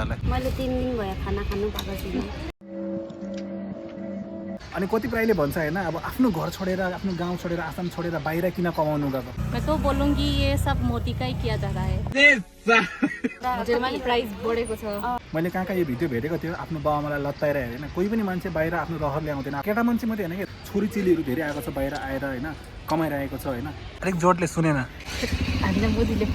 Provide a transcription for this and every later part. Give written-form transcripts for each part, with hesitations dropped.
तपाईहरुलाई? मैले 3 दिन भयो खाना खानु पाएको छैन। अनि कतिपयले भन्छ हैन अब आफ्नो घर छोडेर आफ्नो गाउँ छोडेर आसाम छोडेर बाहिर किन कमाउनु गएको? मैं तो बोलूँगी ये सब मोदी का ही किया जा रहा है। प्राइस बढेको छ। मैले कहाँ यो भिडियो भेटेको थियो आफ्नो बाबुआमालाई लत्ताएर हेरेन कोही पनि मान्छे बाहिर आफ्नो रहर ल्याउँदैन। केटा मान्छे मात्रै हैन के छोरी चेलीहरू धेरै आएको छ बाहिर आएर हैन कमाइरहेको छ हैन। अलिक जोडले सुनेन। हामीलाई मोदीले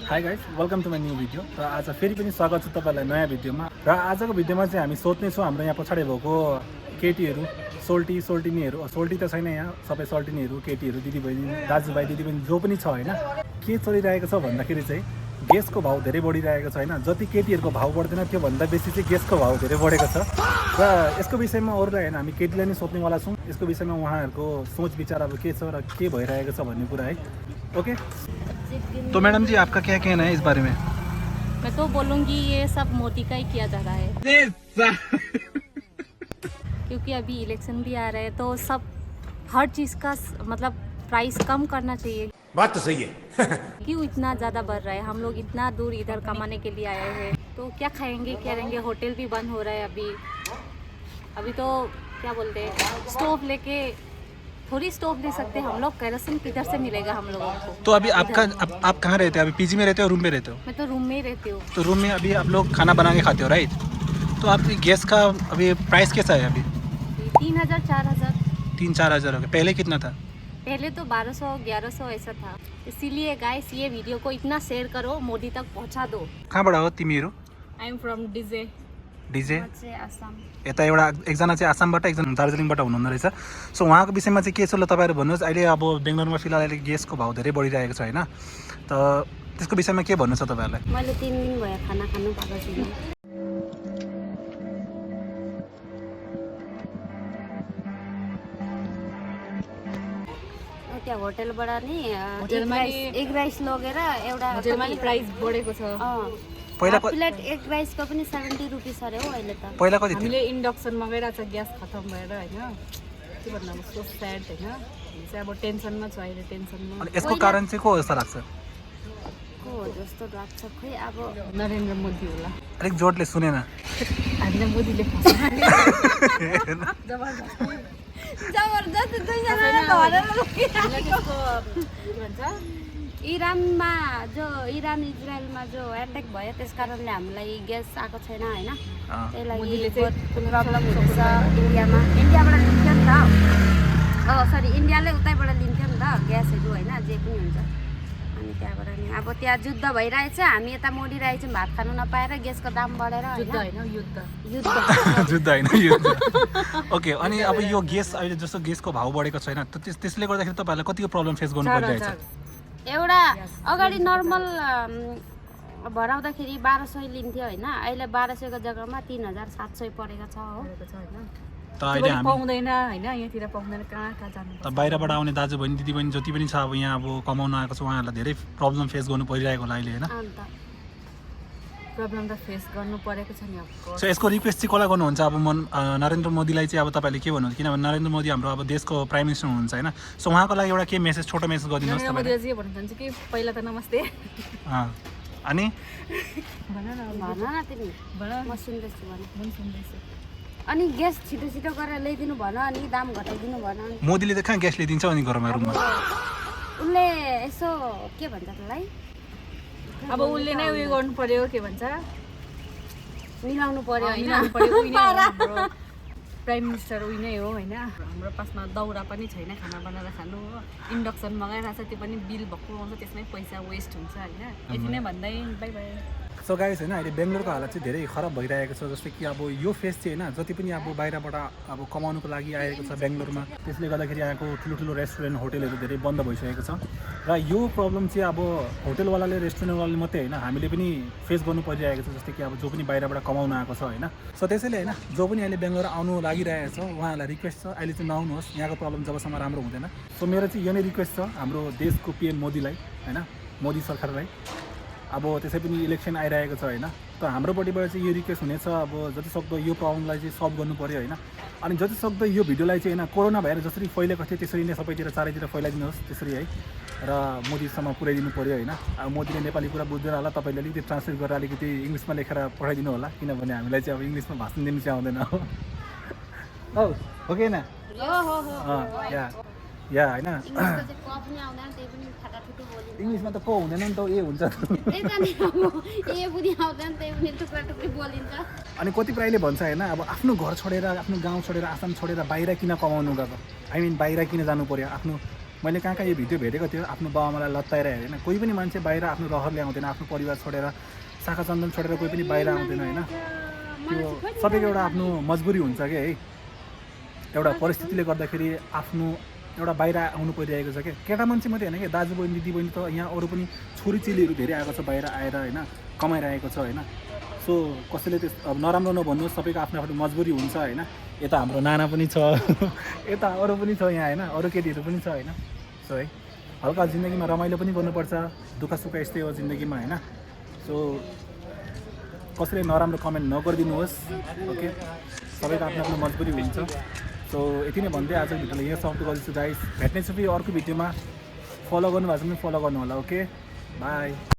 hi guys welcome to my new video र आज फेरि पनि स्वागत छ तपाईहरुलाई नयाँ भिडियोमा। र आजको भिडियोमा चाहिँ हामी सोध्ने छौँ हाम्रो यहाँ पछाडि भएको केटीहरू सोल्टिनीहरू सोल्टी त छैन यहाँ सबै सोल्टिनीहरू केटीहरू दिदीबहिनी दाजुभाइ दिदीबहिनी जो पनि छ हैन के चलिरहेको छ भन्दाखेरि चाहिँ ग्यासको भाउ धेरै बढिरहेको छ हैन। जति केटीहरूको भाउ बढ्दैन त्योभन्दा बेसी चाहिँ ग्यासको भाउ धेरै बढेको छ र यसको विषयमा अरूलाई हैन हामी केटीलाई नै सोध्नेवाला छौँ। यसको विषयमा उहाँहरूको सोच विचार अब के छ र के भइरहेको छ भन्ने कुरा है। ओके तो मैडम जी आपका क्या कहना है इस बारे में? मैं तो बोलूँगी ये सब मोदी का ही किया जा रहा है। क्योंकि अभी इलेक्शन भी आ रहे हैं तो सब हर चीज़ का मतलब प्राइस कम करना चाहिए। बात तो सही है। क्यों इतना ज़्यादा बढ़ रहा है? हम लोग इतना दूर इधर कमाने के लिए आए हैं तो क्या खाएंगे क्या रहेंगे? होटल भी बंद हो रहा है अभी तो क्या बोलते हैं स्टोव लेके थोड़ी स्टोव ले सकते हैं हम लोग। केरोसिन किधर से मिलेगा हम लोगों को? तो अभी आप कहाँ रहते हो? अभी पीजी में रहते हो रूम में रहते हो? मैं तो रूम में ही रहती हूँ। तो रूम में अभी आप लोग खाना बना के खाते हो राइट? तो आपकी गैस का अभी प्राइस कैसा है अभी? 3000 4000 3-4 हज़ार हो गया। पहले कितना था? पहले तो 1200 1100 ऐसा था। इसीलिए गाइस ये वीडियो को इतना शेयर करो मोदी तक पहुँचा दो। कहाँबाट हो तिमीहरू? I am from DJ. Assam. यता एकजना चाहिँ आसामबाट एकजना दार्जिलिङबाट हुनुहुँदो रहेछ। सो उहाँको विषयमा चाहिँ के छ ल तपाईँहरू भन्नुहोस्। अहिले अब बेङ्गलोरमा फिलहाल अहिले ग्यासको भाउ धेरै बढिरहेको छ होइन, त त्यसको विषयमा के भन्नु छ तपाईँहरूलाई? मैले 3 दिन भयो खाना खानु पाएको छैन। त्यहाँ होटलबाट नि एग राइस लगेर एउटा प्राइस बढेको छ। पहिला प्लेट एग राइसको पनि 70 रुपिस अरे हो अहिले त। पहिला कति थियो? हामीले इन्डक्सन मगाइरहेको छ ग्यास खतम भएर होइन। के भन्नु अब सो स्याड होइन। चाहिँ अब टेन्सनमा छ अहिले टेन्सनमा। अनि यसको कारण चाहिँ को जस्तो लाग्छ? को हो जस्तो लाग्छ खै अब नरेन्द्र मोदी होला। अलिक जोडले सुनेन। हामीलाई मोदीले जबरजस्त दुईजनाले धरेर इरानमा जो इरान इजरायलमा जो एट्याक भयो त्यस कारणले हामीलाई ग्यास आएको छैन होइन। त्यही लागि प्रब्लम हुँदैछ इन्डियामा। इन्डियाबाट लिन्थ्यो नि त सरी इन्डियाले उतैबाट लिन्थ्यो नि त ग्यासहरू होइन जे पनि हुन्छ। अनि त्यहाँबाट नि अब त्यहाँ युद्ध भइरहेछ हामी यता मोडिरहेछौँ भात खानु नपाएर ग्यासको दाम बढेर जुद्ध होइन युद्ध। ओके अनि अब यो ग्यास अहिले जस्तो ग्यासको भाउ बढेको छैन त त्यसले गर्दाखेरि तपाईँहरूलाई कतिको प्रब्लम फेस गर्नु परिरहेछ? एउटा अगाडि नर्मल भराउँदाखेरि 1200 लिन्थ्यो होइन, अहिले 1200 को जग्गामा 3700 परेको छ हो। त अहिले हामी पाउँदैन होइन यहाँतिर पाउँदैन कहाँ जानु। त बाहिरबाट आउने दाजुबहिनी दिदीबहिनी जति पनि छ अब यहाँ अब कमाउन आएको छ उहाँहरूलाई धेरै प्रब्लम फेस गर्नु परिरहेको होला अहिले होइन। अन्त प्रब्लम त फेस गर्नु परेको छ नि अब। सो यसको रिक्वेस्ट चाहिँ कसलाई गर्नुहुन्छ? अब नरेन्द्र मोदीलाई चाहिँ अब तपाईँले के भन्नुहुन्छ? किनभने नरेन्द्र मोदी हाम्रो अब देशको प्राइम मिनिस्टर हुनुहुन्छ होइन। सो उहाँको लागि एउटा के मेसेज छोटो मेसेज गरिदिनुहोस् नरेन्द्र मोदी जी भन्न चाहन्छु कि पहिला त नमस्ते। अनि भन न तिमी म सुन्दैछु भन। सुन्दैछु। अनि ग्यास छिटो छिटो गरेर ल्याइदिनु भन अनि दाम घटाइदिनु भन। मोदीले त कहाँ ग्यास ल्याइदिन्छ अनि घरमा रुममा? उसले यसो के भन्छ त्यसलाई अब उसले नै उयो गर्नु पर्यो के भन्छ मिलाउनु पर्यो होइन। हाम्रो प्राइम मिनिस्टर उयो नै हो होइन। हाम्रो पासमा दाउरा पनि छैन खाना बनाएर खानु हो। इन्डक्सन मगाइरहेको छ त्यो पनि बिल भक्कु आउँछ त्यसमै पैसा वेस्ट हुन्छ होइन। यति नै भन्दै बाई बाई। सो गाइस होइन अहिले बेङ्गलोरको हालत चाहिँ धेरै खराब भइरहेको छ। जस्तै कि अब यो फेस चाहिँ होइन जति पनि अब बाहिरबाट अब कमाउनुको लागि आएको छ बेङ्गलोरमा त्यसले गर्दाखेरि यहाँको ठुलो रेस्टुरेन्ट होटलहरू धेरै बन्द भइसकेको छ। र यो प्रब्लम चाहिँ अब होटलवालाले रेस्टुरेन्टवालाले मात्रै होइन हामीले पनि फेस गर्नु परिरहेको छ। जस्तै कि अब जो पनि बाहिरबाट कमाउन आएको छ होइन। सो त्यसैले होइन जो पनि अहिले बेङ्गलोर आउनु लागिरहेको छ उहाँहरूलाई रिक्वेस्ट छ अहिले चाहिँ नआउनुहोस् यहाँको प्रब्लम जबसम्म राम्रो हुँदैन। सो मेरो चाहिँ यो नै रिक्वेस्ट छ हाम्रो देशको PM मोदीलाई होइन, मोदी सरकारलाई। अब त्यसै पनि इलेक्सन आइरहेको छ होइन, त हाम्रोपट्टिबाट चाहिँ यो रिक्वेस्ट हुनेछ अब जतिसक्दो यो प्रब्लमलाई चाहिँ सल्भ गर्नु पऱ्यो होइन अनि जतिसक्दो यो भिडियोलाई चाहिँ होइन कोरोना भएर जसरी फैलेको थियो त्यसरी नै सबैतिर चारैतिर फैलाइदिनुहोस् त्यसरी है र मोदीसम्म पुर्याइदिनु पऱ्यो होइन अब मोदीले नेपाली कुरा बुझ्दैन होला तपाईँले अलिकति ट्रान्सलेट गरेर अलिकति इङ्ग्लिसमा लेखेर पठाइदिनु होला किनभने हामीलाई चाहिँ अब इङ्ग्लिसमा भाषण दिनु चाहिँ आउँदैन हो हो कि होइन या होइन इङ्ग्लिसमा त को हुँदैन नि त ए हुन्छ अनि कति प्रायले भन्छ होइन अब आफ्नो घर छोडेर आफ्नो गाउँ छोडेर आसाम छोडेर बाहिर किन कमाउनु गएको आई मिन बाहिर किन जानु पऱ्यो आफ्नो मैले कहाँ यो भिडियो भेटेको थियो आफ्नो बाबामालाई लत्ताएर हेरेन कोही पनि मान्छे बाहिर आफ्नो रहर ल्याउँदैन आफ्नो परिवार छोडेर शाखा चन्दन छोडेर कोही पनि बाहिर आउँदैन होइन त्यो सबैको एउटा आफ्नो मजबुरी हुन्छ क्या है एउटा परिस्थितिले गर्दाखेरि आफ्नो एउटा बाहिर आउनु परिरहेको छ क्या केटा मान्छे मात्रै होइन क्या दाजुबहिनी दिदीबहिनी त यहाँ अरू पनि छोरीचेलीहरू धेरै आएको छ बाहिर आएर होइन कमाइरहेको छ होइन सो कसैले त्यस अब नराम्रो नभन्नुहोस् सबैको आफ्नो आफ्नो मजबुरी हुन्छ होइन यता हाम्रो नाना पनि छ यता अरू पनि छ यहाँ होइन अरू केटीहरू पनि छ होइन सो है हल्का जिन्दगीमा रमाइलो पनि गर्नुपर्छ दुःख सुख यस्तै हो जिन्दगीमा होइन सो कसैले नराम्रो कमेन्ट नगरिदिनुहोस् ओके सबैको आफ्नो आफ्नो मजबुरी हुन्छ सो यति नै भन्दै आज भिडियोलाई यहाँ समाप्त गर्दैछु गाइस भेट्नेछु फेरि अर्को भिडियोमा फलो गर्नुभएको छ भने फलो गर्नु होला ओके बाई